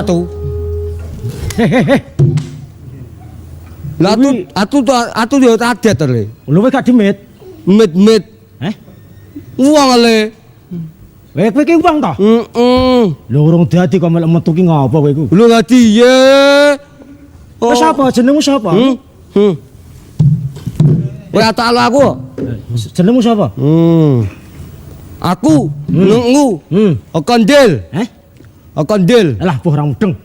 atu. Lah atu atu atu yo adet to le. Lho kowe gak demit? Mit-mit. Eh? Wong le. Kowe kowe ki wong to? Heeh. Lho urung dadi kok melok metu ki ngopo kowe iku? Lho dadi ye. Wis sapa jenengmu sapa? Kowe atok alo aku. Jenengmu sapa? Aku nunggu. Okondil. Eh? Okondil. Alah boh ora mudeng.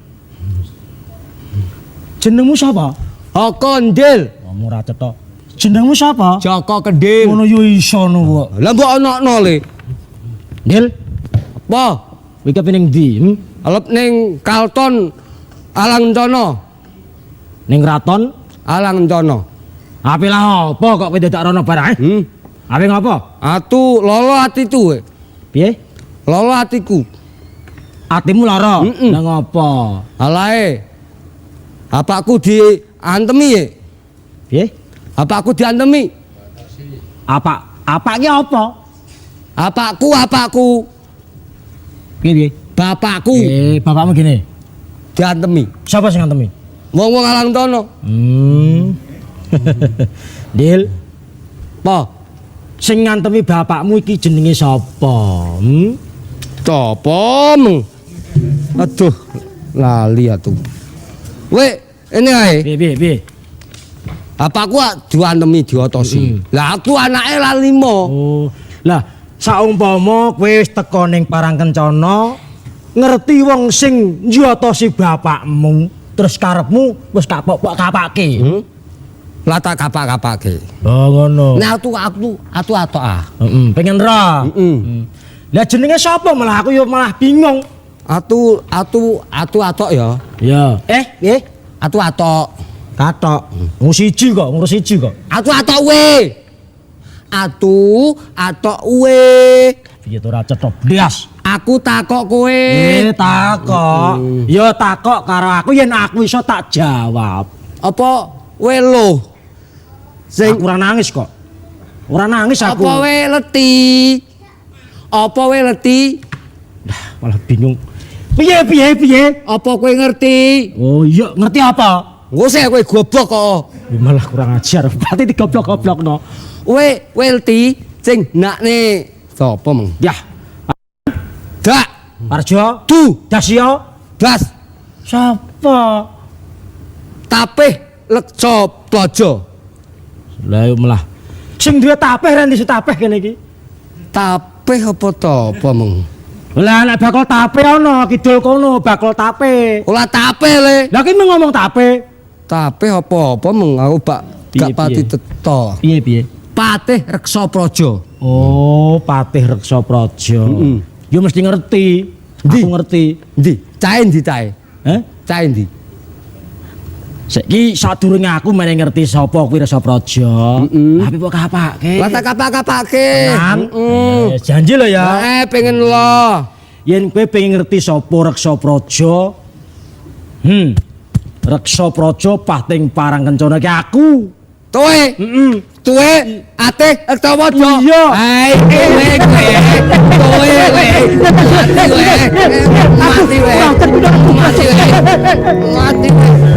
Jenengmu sapa? Okondil. Ngomong ora cetha. Jenengmu sapa? Joko Kendil. Ngono yo iso no kok. Lah mbok onokno le. Ndil, Apa? kowe iki ning ndi? Alep ning Kalton Alang Kencana. Ning Kraton Alang Kencana. Ape lah apa kok kowe dadak rono barang? Ape ngopo? Atu lolo atiku kowe. Piye? Lolo atiku. Atimu lara? Lah ngopo? Alae. Bapakku diantemi ye. Piye? Bapakku diantemi. Apa? Apa ki apa? Bapakku, bapakku. Piye piye? Bapakku. Bapakmu gini. Diantemi. Siapa sing ngantemi? Wong-wong Alang Kencana. Dil, apa? Sing ngantemi bapakmu iki jenenge sapa? Sapa meng? Aduh, lali atuh. Weh, ini ae. Piye piye piye? Bapakku diantemi diotosi. Lah aku anake lah 5. Oh, lah saumpama kowe wis teko ning Parang Kencana, ngerti wong sing njotosi bapakmu, terus karepmu wis kapok-kapake. Lah tak kapak-kapake. Oh ngono. Nah aku atu atok ah. Heeh, pengen ra. Lah jenenge sapa malah aku yo malah bingung. Atu atu atu atok ya. Ya. Piye? Atu atok. Katok. Ngurus siji kok, ngurus siji kok. Atu atok we. Atu atok we. Piye to ora cetha blas. Aku takok kowe. Takok. Ya takok karo aku yen aku iso tak jawab. Apa we lo? Sing aku ora nangis kok. Ora nangis aku. Apa we leti? Apa we leti? Lah malah bingung. Piye piye piye? Apa kowe ngerti? Oh iya, ngerti apa? Engko sik kowe goblok kok. Malah kurang ajar. Berarti digoblok-goblokno. We we leti sing nakne sapa meng? Yah. Dak. Parjo. Du. Dasya. Das. Sapa? Tapih Leksa Praja. Lah malah sing duwe tapih ra ndek tapih kene iki. Tapih apa to apa meng? Lah nek bakul tape ana kidul kono bakul tape. Ora tape le. Lah ki ngomong tape. Tapih apa-apa meng aku bak gak pati cetha. Piye piye? Patih Reksa Praja. Oh, Patih Reksa Praja. Yo mesti ngerti. Aku ngerti. Endi? Cahe endi cahe? Heh? Cahe endi? Saiki sadurunge aku meneh ngerti sapa kuwi Reksa Praja. Tapi kok kapake? Lah tak kapak-kapake. Janji lho ya. Pengen lo. Yen kowe pengen ngerti sapa Reksa Praja. Reksa Praja pating Parang Kencana ki aku. Kowe. Kowe ate Reksa Praja. Iya. Hai kowe kowe. Kowe kowe. Mati kowe. Mati kowe. Mati kowe.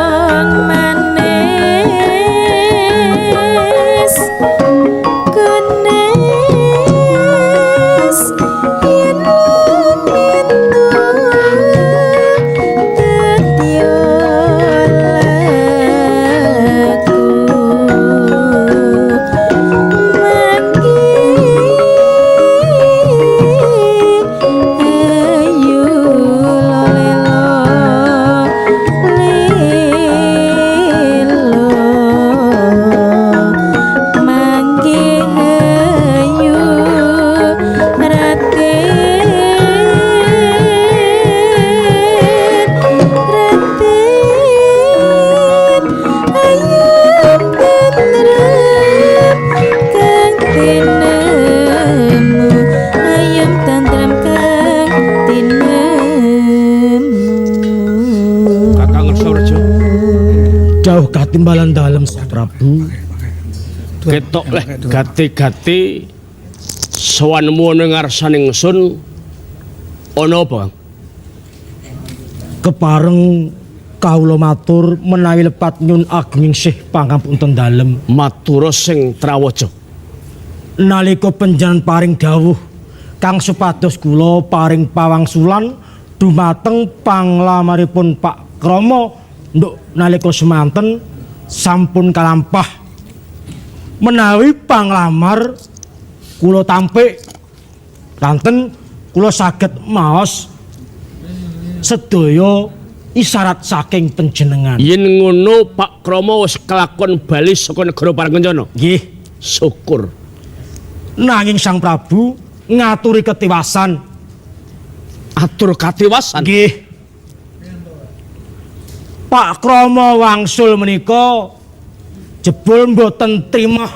Wong manis. Timbalan dalem Sang Prabu. Ketok leh gati-gati sowanmu ana ngarsane ingsun ana apa, Kang? Kepareng kawula matur menawi lepat nyun agenging sih pangapunten dalem. Matura sing trawaja. Nalika panjenengan paring dawuh kang supados kula paring pawangsulan dumateng panglamaripun Pak Kromo nduk nalika semanten sampun kalampah. Menawi panglamar kula tampik kanten kula saged maos sedaya isyarat saking panjenengan. Yen ngono Pak Kromo wis kelakon bali saka negara Parangkencana. Nggih. Syukur. Nanging Sang Prabu ngaturi ketiwasan. Atur katiwasan? Nggih. Pak Kromo wangsul menika jebul mboten trimah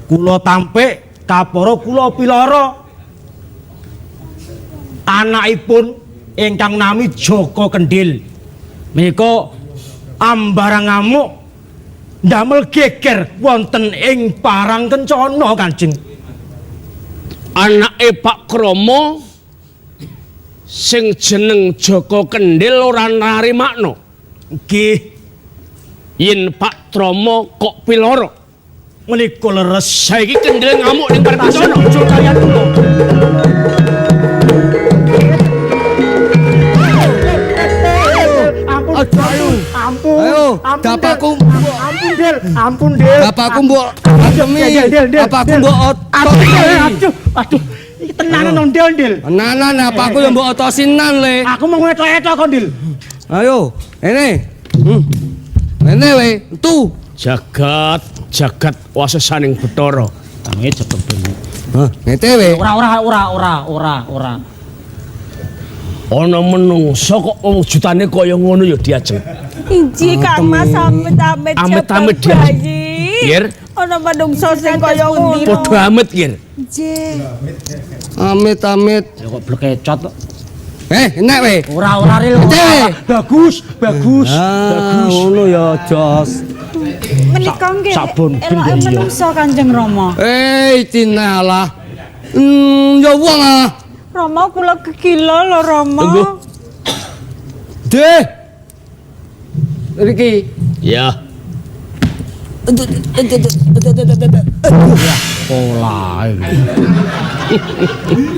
kula tampik kapara kula pilara. Anakipun ingkang nami Joko Kendil menika ambarang ngamuk ndamel geger wonten ing Parangkencana Kanjeng. Anake Pak Kromo sing jeneng Joko Kendil ora narimakno. Nggih. Yen Pak Kromo kok piloro menika leres. Saiki Kendil ngamuk ning Parangkencana. Aja kaliyan kula. Ampun, ayo, ampun, bapakku, ampun, Del, ampun, Del. Bapakku mbok ademi, bapakku mbok otosi. Aduh, aduh, iki tenanan nang Del, Del. Tenanan, bapakku ya mbok otosinan le. Aku mau ngetok-etok kok, Del. Ayo, ini. Ini we, tu. Jagat, jagat wasesaning Bathara. Tangi cetep ben. Hah, ngete we. Ora, ora, ora, ora, ora, ora. Ana menungsa kok wujudane kaya ngono ya diajeng. Inji Kang Mas amit-amit amit-amit bayi. Yer. Ana menungsa sing kaya ngono. Padha amit, Yer. Nggih. Amit-amit. Ya kok blekecot kok. Enak we. Ora ora ril. Bagus, bagus, bagus. Ngono ya, Jos. Menika nggih. Sabun ben eloke menungsa Kanjeng Rama. Tinalah. Ya wong ah. Rama kula gegila lho Rama. Tunggu. Deh. Riki. Ya. Pola iki.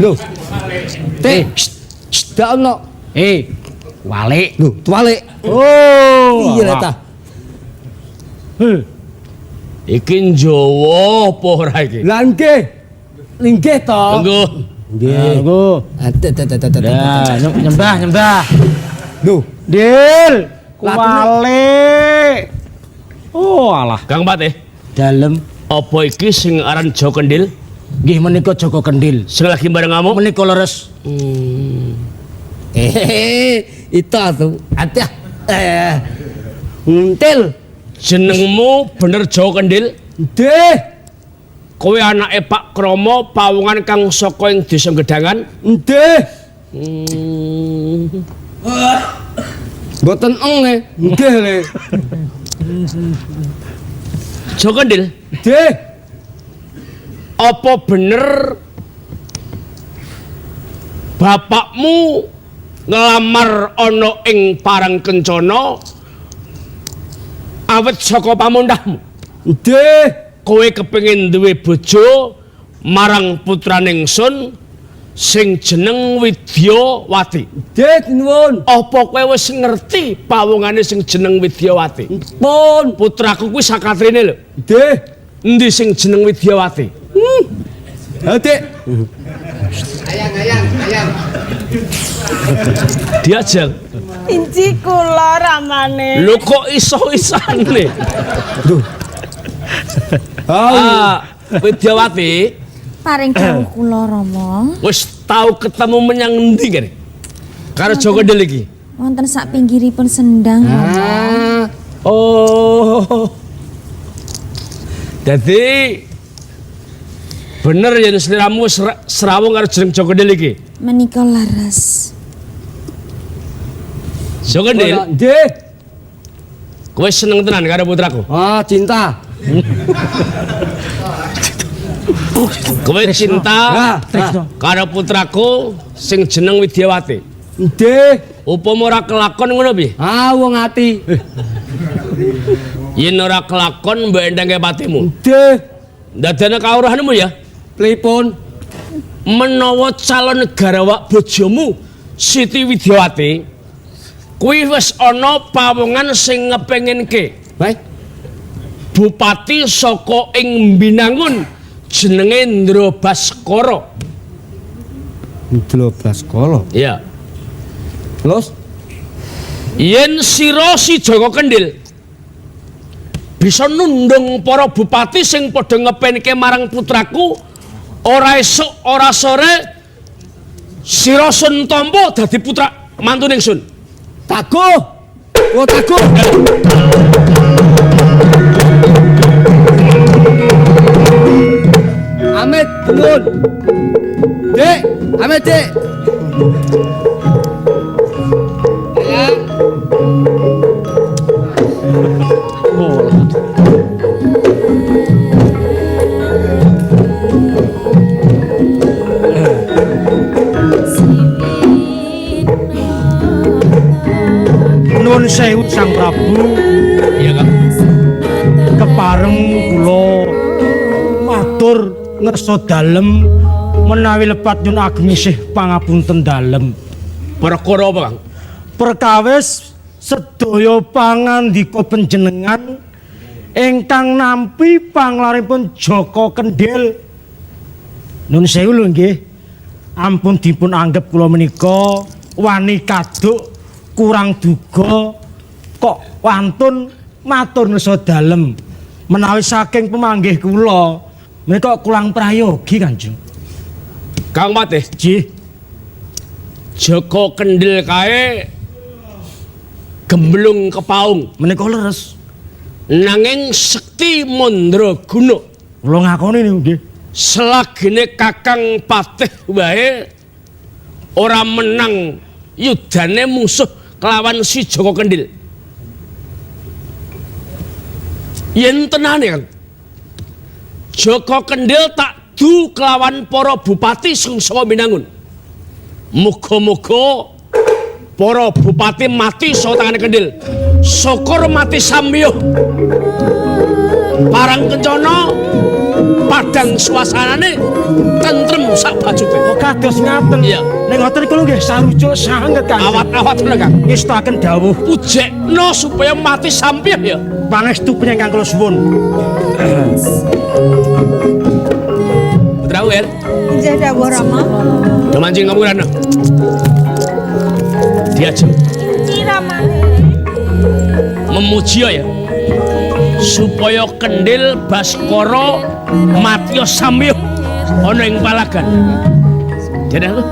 Lho. Teh. Dak ono. Walik. Lho, tuwalik. Oh. Iya ta. Iki Jawa apa ora iki? Lah nggih. Nggih to. Tunggu. Nggih. Tunggu. Nyembah, nyembah. Lho, Dil, kuwalik. Oh, alah. Kang Patih. Dalem. Apa iki sing aran Joko Kendil? Nggih menika Joko Kendil. Sing lagi bareng ngamuk? Menika leres. Itu atuh. Aduh. Nguntil. Jenengmu bener Joko Kendil? Nggih. Kowe anake Pak Kromo pawongan kang saka ing Desa Gedangan? Nggih. Mboten eng le. Nggih le. Joko Kendil? Nggih. Apa bener bapakmu ngelamar ana ing Parangkencana awet saka pamundhahmu? Nggih. Kowe kepengin duwe bojo marang putrane ingsun sing jeneng Widyawati. Nggih, nuwun. Apa kowe wis ngerti pawongane sing jeneng Widyawati? Pun. Putraku kuwi sakatrine lho. Nggih. Endi sing jeneng Widyawati? Adik. Ayang, ayang, ayang. Diajeng. Inji kula ramane. Lho kok iso-isane? Lho. Widyawati paring dawuh kula Rama. Wis tau ketemu menyang endi kene? Karo Joko Kendil iki. Wonten sak pinggiripun sendang Rama. Oh. Dadi bener yen sliramu srawung karo jeneng Joko Kendil iki. Menika leres. Joko Kendil? Nggih. Kowe seneng tenan karo putraku? Ah, cinta. Kowe cinta Ah, Tresno. karo putraku sing jeneng Widyawati. Nggih. Upama ora kelakon ngono piye? Ah, wong ati. Yen ora kelakon mbok entengke patimu. Nggih. Ndadekne kawruhanmu ya. Pripun? Menawa calon garwa bojomu Siti Widyawati kuwi wis ana pawongan sing ngepengenke Baik. bupati saka ing Binangun jenenge Indra Baskara. Indra Baskara. Iya. Terus Yen sira si Jaka Kendhil bisa nundung para bupati sing padha ngepenke marang putraku, ora esuk ora sore sira sun tampa dadi putra mantune ingsun. Taguh. Oh, taguh. Amit, nuwun. Dik, amit, Dik. Ayang. Nuwun sewu Sang Prabu, Iya, Kang. kepareng kula matur ngersa dalem menawi lepat nyun ageng isih pangapunten dalem. Perkara apa, Kang? Perkawis sedaya pangandika panjenengan ingkang nampi panglaripun Jaka Kendhil. Nun sewu lho nggih. Ampun dipun anggep kula menika wani kaduk kurang duga kok wantun matur ngersa dalem menawi saking pemanggih kula menika kurang prayogi Kanjeng. Kang Patih, Nggih. Jaka Kendhil kae gemblung kepaung Menika leres. nanging sekti mandraguna. Kula ngakoni niku nggih. Selagene Kakang Patih wae ora menang yudane musuh kelawan si Jaka Kendhil. Yen tenane Kang, Jaka Kendhil tak du kelawan para bupati sing saka Binangun. Muga-muga para bupati mati saka tangane Kendhil. Syukur mati samyuh. Parang kencana padang suasanane tentrem sak bajute. Oh kados ngaten. Iya. Nek ngoten kula nggih sarujuk sanget Kanjeng. Awat-awat ngono Kang. Ngestakaken dawuh Pujekno supaya mati sampih ya. pangestu panjenengan kula suwun. Putraku ya. Injih dawuh Rama. Do mancing kamu rana. Diajeng Inci ramane. memuji ya. Supaya Kendhil Baskara matiya samyuh ana ing palagan. Jadi aku.